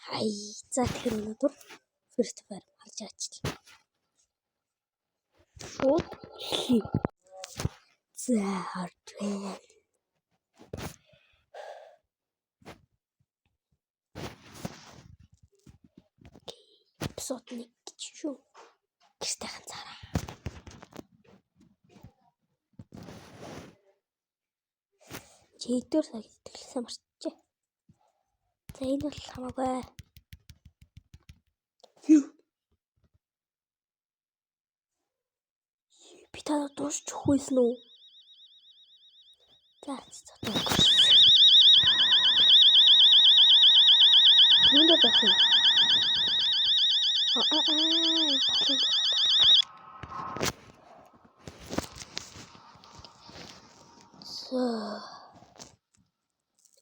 Хай. За тэгэхээр өнөөдөр First Fire харж ачлаа. Шууд эхлэе. За харж байна. Эпизод 1 гэж шүү. Гэртээ ганцаараа. Чийдвэр цаг итгэлсэн марчжээ. За энэ бол хамаагүй. Юу? Би танад дуусч өгөх байсан уу? За за өнгөрсөн. Юунд байх юм? Аа болон. За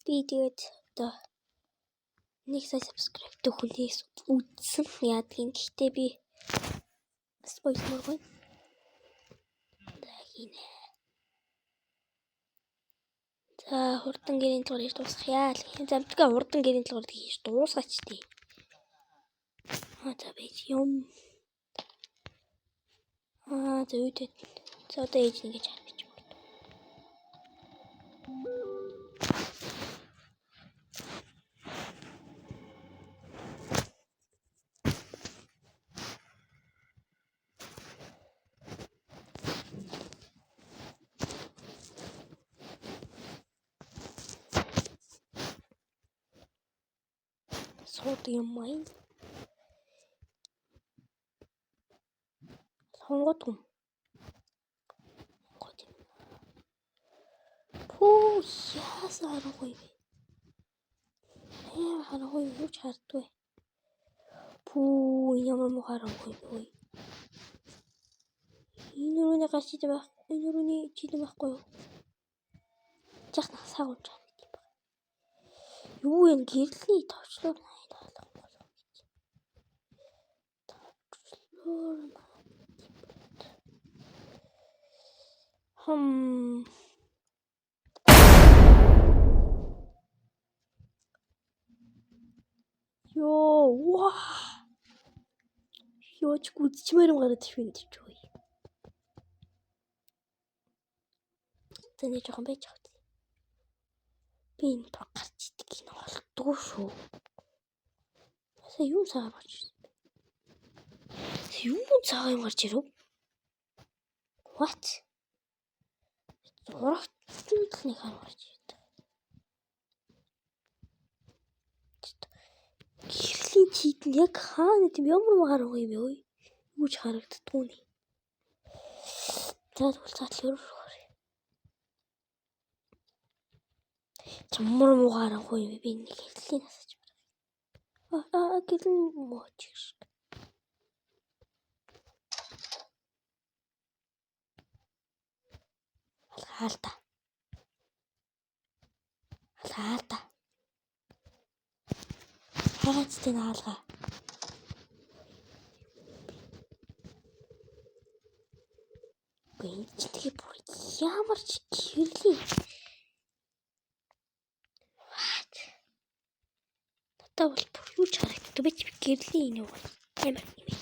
би тэгээд одоо 1 сая subscribe хүнээс үдсэн яадгийн. Гэхдээ би spoiler гоё. За хийнэ. За хурдан гэрийн талаар хийж дуусгая. За битгий хурдан гэрийн талаар хийж дуусгач тий. Аа за байж юм. Аа за үүдээ. За одоо ээж нэгэж харах. Суудаг юм аа. Сонгоод юм. Сонгоод юм. Пүү яасан харахгүй вэ? Амар харахгүй юу ч хардгүй. Пүү ямар муу харахгүй вэ? Энэ өрөөний гарч идэм байх. Энэ өрөөний чидэм байхгүй юу? Жах насаа гомж харагдсан баг. Юу юм гэрлийн товчлуур 80 болгох гэж. Товчлуур хм. Йоо, ваа. Йоо, ч гүзчмээр юм гараад ирэх юм чи юу. За нэг жоохон байж байгаа. Би энэ гарч идэг юм олдгоо шүү. Сая юу цагаан гарч ирсэн бэ? Юу цагаан юм гарч ирэв? What? Зурагтсан л нэг хар гарч ирдэг. Гэрлийн чийд нь яг хаана тийм ямар муу юм бэ? Юу ч харагддаггүй нэ. За тэгвэл цаатлаа өрөөр. Чамар муу харахгүй юм бэ? Би нэг гэрлийн насаж байна. Аа гэрлийн муу ч шиг. Алгаал та. Алгаал та. Хайгац тэн хаалга. Үгүй энэ ч тэгээ бүр ямар ч гэрлийн. What? Надад бол бүр юу ч харагддаг бэ? Би гэрлийн энэ юу амар юм.